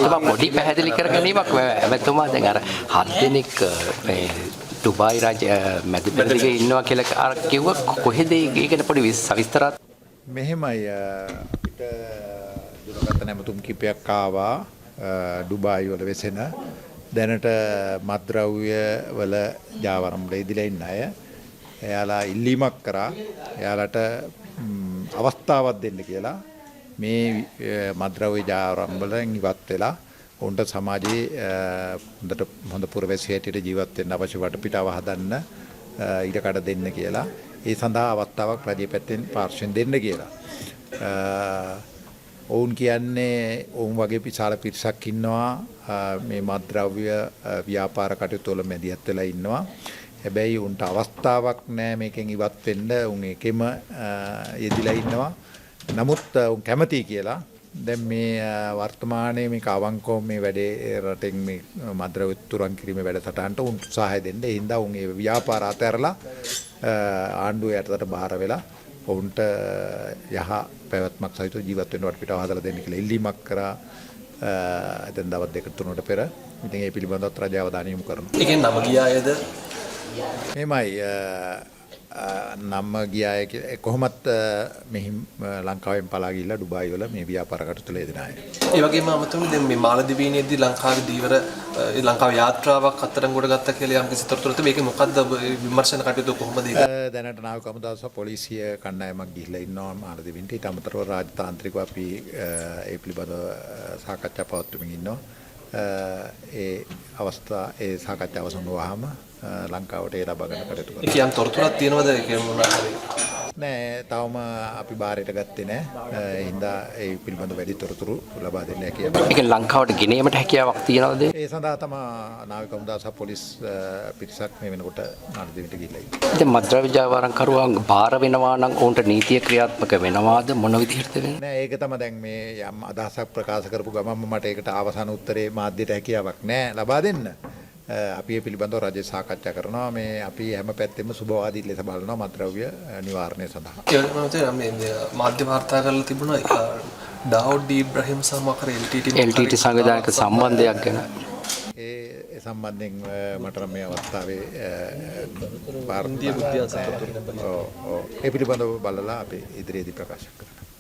ඇමතුමා පොඩි පැහැදිලි කර ගැනීමක්. ඇමතුමා දැන් අර 7 දෙනෙක් මේ ඩුබායි රාජ්‍ය මැද පෙරදිග ඉන්නවා කියලා අර කිව්වා, කොහෙද ඒ ගැන පොඩි සවිස්තරات? මෙහෙමයි, අපිට දුරකථන ඇමතුම් කිපයක් ආවා ඩුබායි වල වෙසෙන දැනට මත්ද්‍රව්‍ය වල ජාවාරම් වල ඉදිලා ඉන්න අය. එයාලා ඉල්ලීමක් කරා එයාලට අවස්ථාවක් දෙන්න කියලා, මේ මත්ද්‍රව්‍ය ජාවාරම් වලින් ඉවත් වෙලා ඔවුන්ට සමාජයේ හොඳට හොඳ පුරවැසි හැටියට ජීවත් වෙන්න අවශ්‍ය වටපිටාව හදන්න ඉඩකඩ දෙන්න කියලා. ඒ සඳහා අවස්ථාවක් රජයේ පැත්තෙන් පාර්ශ්වයෙන් දෙන්න කියලා. ඔවුන් කියන්නේ ඔවුන් වගේ විශාල පිරිසක් ඉන්නවා මේ මත්ද්‍රව්‍ය ව්‍යාපාර කටයුතු වල මැදිහත් වෙලා ඉන්නවා. හැබැයි උන්ට අවස්ථාවක් නෑ මේකෙන් ඉවත් වෙන්න. උන් ඒකෙම යෙදිලා ඉන්නවා. නමුත් උන් කැමතියි කියලා. දැන් මේ වර්තමානයේ මේක අවංකව මේ වැඩේ රටෙන් මේ මත්ද්‍රව්‍ය තුරන් කිරීමේ වැඩසටහනට උන් උත්සාහය දෙන්න. ඒ හින්දා උන් ඒ ව්‍යාපාර අතහැරලා ආණ්ඩුව යටතට බාර වෙලා ඔවුන්ට යහ පැවැත්මක් සහිතව ජීවත් වෙන්න වටපිටාව හදලා දෙන්න කියලා ඉල්ලීමක් කරා දැන් දවස් දෙක තුනකට පෙර. ඉතින් ඒ පිළිබඳවත් රජය අවධානය යොමු කරනවා. ඒ කියන්නේ නම ගිය අයද? මෙහෙමයි, නම ගිය අය කොහොමත් මෙහි ලංකාවෙන් පලා ගිහිල්ලා ඩුබායි වල මේ ව්‍යාපාර කටයුතු වල යෙදෙන අය. ඒ වගේම අමතුමනි, දැන් මේ මාලදිවයිනේදී ලංකාවේ දීවර ලංකාවේ යාත්‍රාවක් අත්අඩංගුවට ගත්තා කියලා යම් කිසි තොරතුරු තිබේ. ඒක මොකද්ද? විමර්ශන කටයුතු කොහොමද ඒක? දැනට නාවික හමුදාව සහ පොලිසිය කණ්ඩායමක් ගිහිල්ලා ඉන්නවා මාලදිවයිනට. ඊට අමතරව රාජතාන්ත්‍රිකව අපි ඒ පිළිබඳව සාකච්ඡා පවත්වමින් ඉන්නවා. ඒ අවස්ථා ඒ සාකච්ඡා අවසන් වුවහම ලංකාවට ඒ ලබා ගන්න කටයුතු කරනවා. ඒක යම් තොරතුරක් තියෙනවද ඒක මොනවා හරි? නෑ, තවම අපි බාරයට ගත්තේ නෑ. ඒ හින්දා ඒ පිළිබඳව වැඩි තොරතුරු ලබා දෙන්න හැකියාවක්. ඒ කියන්නේ ලංකාවට ගෙන ඒමට හැකියාවක් තියනවද? ඒ සඳහා තමා නාවික හමුදාව සහ පොලිස් පිරිසක් මේ වෙනකොට මාලදිවයිනට ගිහිල්ලා ඉන්නේ. දැන් මත්ද්‍රව්‍ය ජාවාරම්කරුවන් බාර වෙනවා නම් ඔවුන්ට නීතිය ක්‍රියාත්මක වෙනවාද, මොන විදිහටද වෙන්නේ? නෑ, ඒක තමයි දැන් මේ යම් අදහසක් ප්‍රකාශ කරපු ගමන්ම මට ඒකට අවසාන උත්තරේ මාධ්‍යයට හැකියාවක් නෑ ලබා දෙන්න. අපි ඒ පිළිබඳව රජය සාකච්ඡා කරනවා. මේ අපි හැම පැත්තෙම සුබවාදී ලෙස බලනවා මත්ද්‍රව්‍ය නිවාරණය සඳහා. ඒ වගේම අමතුමනි, මේ මාධ්‍ය වාර්තා කරලා තිබුණා ඩාවුඩ් ඉබ්‍රහීම් සහ මොකක් හරි LTT LTT සංවිධානක සම්බන්ධයක් ගැන. ඒ සම්බන්ධයෙන් මට නම් මේ අවස්ථාවේ ඉන්දිය බුද්ධ්‍යංශ තොරතුරු. ඔව් ඔව් ඒ පිළිබඳව බලලා අපි ඉදිරියේදී ප්‍රකාශ කරනවා.